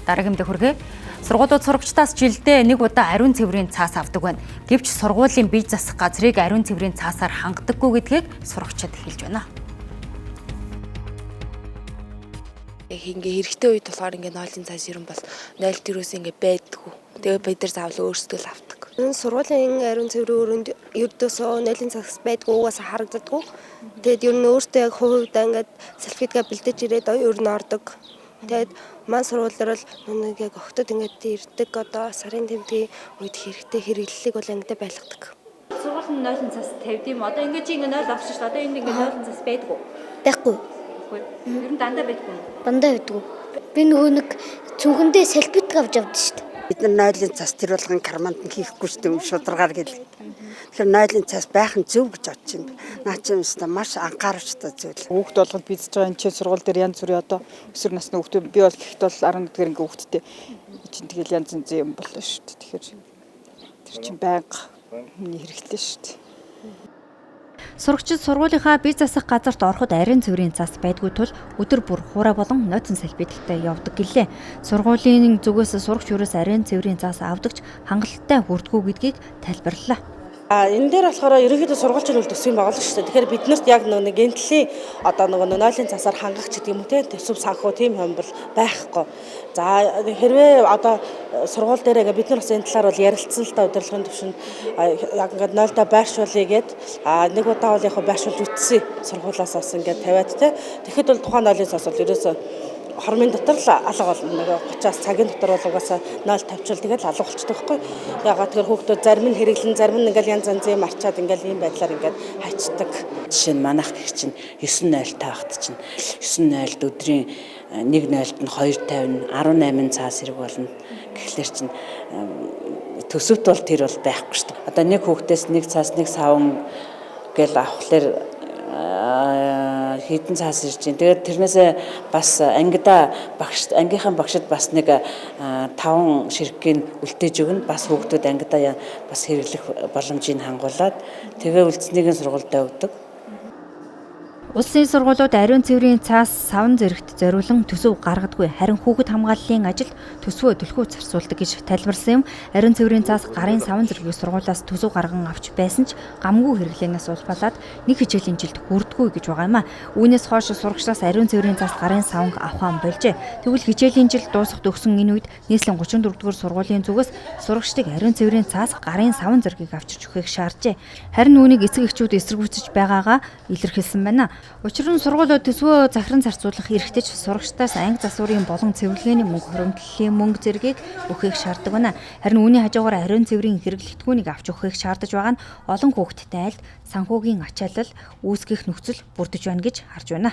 Дараагийн мэдээ хүргэе. Сургуулиуд сурагчдаас жилдээ нэг удаа ариун цэврийн цаас авдаг байна. Гэвч сургуулийн бие засах газрыг ариун цэврийн цаасаар хангадаггүй гэдгийг сурагчид хэлж байна. Яг ингээ хэрэгтэй үед болохоор ингээ нойлын цаас ер нь бол 0.4-өөс ингээ байдгүй. Тэгээ бид нар заавал өөрсдөө л авдаг. Энэ сургуулийн ариун цэврийн өрөөнд ердөөсөө нойлын цаас байдгүй, угаасаа харагддаггүй. Тэгээд ер нь өөртөө яг хувьдаа ингээд салфетка бэлдэж ирээд ер нь ордог. Тэгээд маань сургууль дээр бол нэг яг охтод ингээд ирдэг, одоо сарын тэмдгийн үед хэрэгтэй хэрэглэлийг бол ангидаа байлгадаг. Сургууль нь нойлын цас тавьд юм. Одоо ингээд чи ингээд 0 авчих шүү дээ. Одоо энд ингээд нойлын цас байдгүй. Байхгүй. Үгүй. Ер нь дандаа байдгүй юм. Дандаа байдгүй. Би нөгөө нэг цүнхэндээ салфетка авч явдсан шүү дээ. Бид нар нойлын цас тэр болгон карманд нь хийхгүй шүү дээ, шударгаар гэл. Тэгэхээр нойлын цас байх нь зөв гэж бодож байна. Наа чи юм өстой маш анхааруулжтай зүйл. Хүүхд болгонд бийдэж байгаа энэ чинь сургууль дээр янз бүрийн одоо өсвөр насны хүүхдүүд, би бол гэхдээ бол 11-р анги хүүхдтэй чинь тэгэл янз янзын юм боллоо шүү дээ. Тэгэхээр тэр чинь байнга хүний хэрэгтэй шүү дээ. Сурагчид сургуулийнхаа бие засах газарт ороход ариун цэврийн цас байдгүй тул өдөр бүр хуурай болон нойтон салфитлтай явдаг гэлээ. Сургуулийн зүгээс сурагч юуроос ариун цэврийн цас авдагч хангалттай хүрдэггүй гэдгийг тайлбарлалаа. Энэ дээр болохоор ерөнхийдөө сургуульч нь төсвийн байгууллага шүү дээ. Тэгэхээр биднэрт яг нэг энтлийн одоо нөгөө нойлын цасаар хангах ч гэдэг юм уу те, төсөв санхүү тийм юм бол байхгүй. За хэрвээ одоо сургууль дээр ингээ бид нар бас энэ талаар бол ярилцсан л та удирдлагын түвшинд яг ингээд нойлдоо байршуулъя гэд, нэг удаа бол яг байршуулж үтсэн сургуулиас бас ингээд тавиад те. Тэгэхэд бол тухайн нойлын цас бол ерөөсөө хормын дотор л алга болно. Нөгөө 30-аас цагийн дотор бол угаасаа 0 тавьчвал тэгэл алга болчдөг байхгүй. Ягаад тэгэхээр хүүхдүүд зарим нь хэрэглэн, зарим нь ингээл янз янзын юм арчаад ингээл ийм байдлаар ингээд хайчдаг. Жишээ нь манайх гэх чинь 9-0 таахт чинь 9-0-д өдрийн 1-0-д нь 2.50 18 цаас хэрэг болно. Гэхлээр чинь төсөвт бол тэр бол байхгүй шүү дээ. Одоо нэг хүүхдээс нэг цаас нэг савн гэл авахлаар хэдэн цаас ирж байна. Тэгээд тэрнээсээ бас ангидаа багш, ангийнхаа багшид бас нэг 5 ширхгийг үлдээж өгнө. Бас хүүхдүүд ангидаа бас хэрэглэх боломжийг хангуулад тэгээ үлдсэнийг нь сургуульдаа өгдөг. Улсын сургуулиуд ариун цэврийн цаас савн зэрэгт зориулан төсөв гаргадаггүй, харин хүүхэд хамгааллын ажилд төсвөө түлхүү зарцуулдаг гэж тайлбарласан юм. Ариун цэврийн цаас, гарын савн зэргийг сургуулиас төсөв гарган авч байсан ч гамгүй хэрэглээнээс улбалаад нэг хичээлийн жилд хүрдэггүй гэж байгаа юм а. Үүнээс хойш сурагчдаас ариун цэврийн цаас, гарын савнг авахаа болжээ. Тэгвэл хичээлийн жил дуусах төгсөн энэ үед нийслэлийн 34-р сургуулийн зүгээс сурагчдыг ариун цэврийн цаас, гарын савн зэргийг авчирч өгөхийг шаарджээ. Харин үүнийг эцэг эхчүүд эсэргүүцэж байгаагаа илэрхийлсэн байна. Учир нь сургуулиуд төсвөө захиран зарцуулах эрхтэй ч сурагчдаас анги засварын болон цэвэрлэгээний мөнгө, хуримтлалын мөнгө зэргийг өгөхийг шаарддаг байна. Харин үүний хажуугаар ариун цэврийн хэрэглэгдэхүүнийг авч өгөхийг шаардаж байгаа нь олон хүүхэдтэй айлд санхүүгийн ачаалал үүсгэх нөхцөл бүрдэж байна гэж харж байна.